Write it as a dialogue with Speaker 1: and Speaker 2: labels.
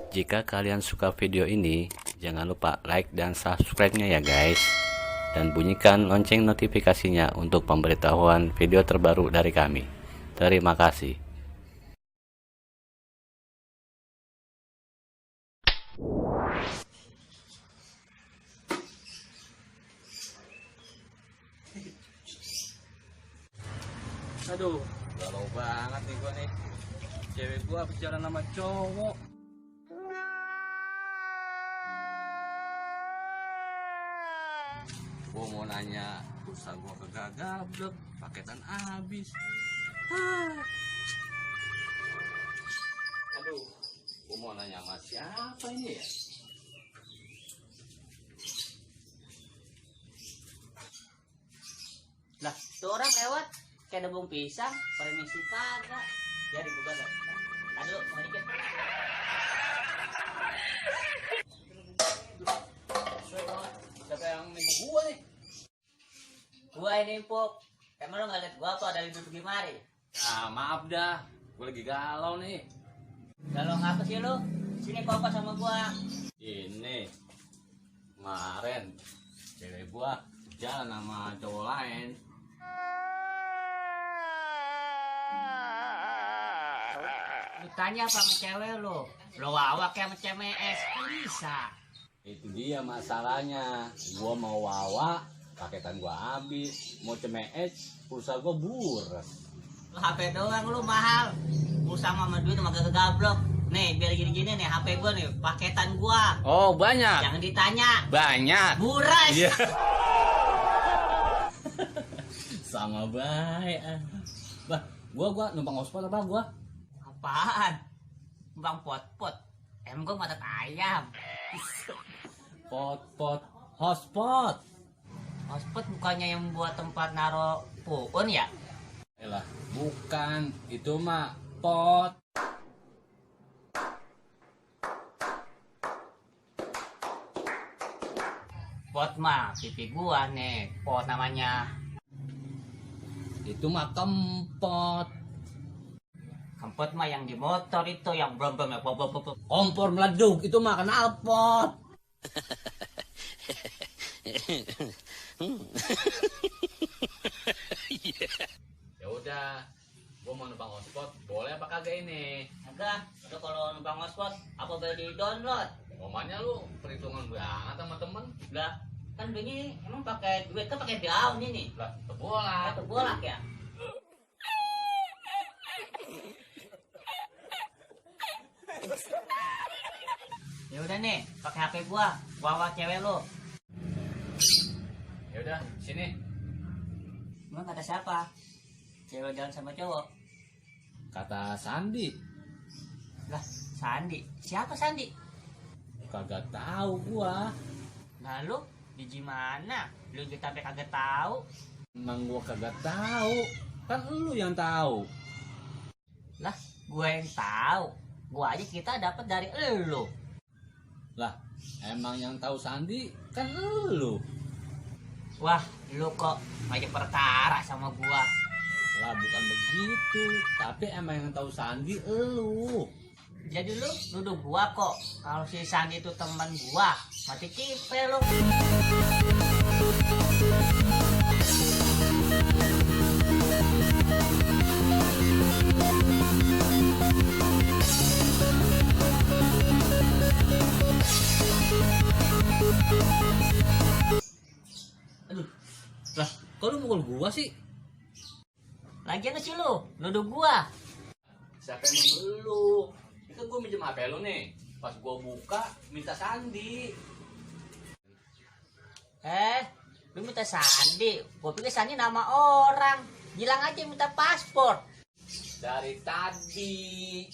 Speaker 1: Jika kalian suka video ini, jangan lupa like dan subscribe-nya ya guys. Dan bunyikan lonceng notifikasinya untuk pemberitahuan video terbaru dari kami. Terima kasih.
Speaker 2: Aduh, galau banget nih gua nih. Cewek gua bicara sama cowok. Gua mau nanya, pulsa gua kagak gablek, paketan habis. Aduh, gua mau nanya sama siapa ini ya?
Speaker 3: Lah, tuh orang lewat kayak ada bung pisang, permisi kagak. Jadi buka dah. Aduh, mau dikit.
Speaker 2: Siapa yang nipu gua nih?
Speaker 3: Gua ini Pok. Emang lo nggak liat gua apa dari duduk gimana?
Speaker 2: Ah, maaf dah, gua lagi galau nih.
Speaker 3: Kalau ngapa sih lo? Sini papa sama gua.
Speaker 2: Ini kemarin cewek gua jalan sama cowok lain.
Speaker 3: Lu tanya apa sama cewek lo? Lo wawa kayak sama CMS bisa.
Speaker 2: Itu dia masalahnya. Gua mau wawa, paketan gua habis. Mau cemes, pulsa gua bures.
Speaker 3: Lo HP doang lu mahal. Pulsa sama duit sama kagak gablok. Nih, biar gini-gini nih HP gua nih, paketan gua.
Speaker 2: Oh, banyak.
Speaker 3: Jangan ditanya.
Speaker 2: Banyak.
Speaker 3: Buras.
Speaker 2: Iya. Sama baik. Bah, gua numpang hotspot apa gua?
Speaker 3: Apaan? Bang pot-pot. Emang gua mata ayam.
Speaker 2: Pot hotspot.
Speaker 3: Hotspot bukannya yang buat tempat naro puun ya?
Speaker 2: Elah, bukan. Itu mah pot.
Speaker 3: Pot mah pipi gua nih. Pot namanya.
Speaker 2: Itu mah kempot.
Speaker 3: Kempot mah yang di motor itu yang belum ya.
Speaker 2: Kompor meleduk itu mah knalpot. Ya udah, gua mau numpang hotspot, boleh apa kagak ini?
Speaker 3: Agak, lo kalau numpang hotspot apa boleh di download?
Speaker 2: Omanya lu perhitungan banget sama temen.
Speaker 3: Lah, kan begini emang pakai duit kan pakai daun ini.
Speaker 2: Lah, terbolak.
Speaker 3: Atau bolak ya? Ya udah nih, pakai HP gua, bawa cewek lo.
Speaker 2: Ya udah, sini.
Speaker 3: Emang kata siapa? Cewek jalan sama cowok.
Speaker 2: Kata Sandi.
Speaker 3: Lah, Sandi. Siapa Sandi?
Speaker 2: Kagak tahu gua.
Speaker 3: Lalu di gimana? Lu juga sampai kagak tahu.
Speaker 2: Emang gua kagak tahu. Kan lu yang tahu.
Speaker 3: Lah, gue yang tahu. Gua aja kita dapat dari elu.
Speaker 2: Lah, emang yang tahu Sandi kan lu.
Speaker 3: Wah, lu kok banyak perkara sama gua.
Speaker 2: Lah, bukan begitu. Tapi emang yang tahu Sandi lu.
Speaker 3: Jadi lu nuduh gua kok kalau si Sandi itu teman gua. Mati cipe lu.
Speaker 2: Aduh. Lah, kok lu mukul gua sih?
Speaker 3: Lagian sih lu nuduh gua.
Speaker 2: Siapa yang mukul lu? Ini kan gua minjem HP lu nih. Pas gua buka, minta Sandi.
Speaker 3: Lu minta Sandi. Gua pikir Sandi nama orang. Bilang aja minta paspor.
Speaker 2: Dari tadi.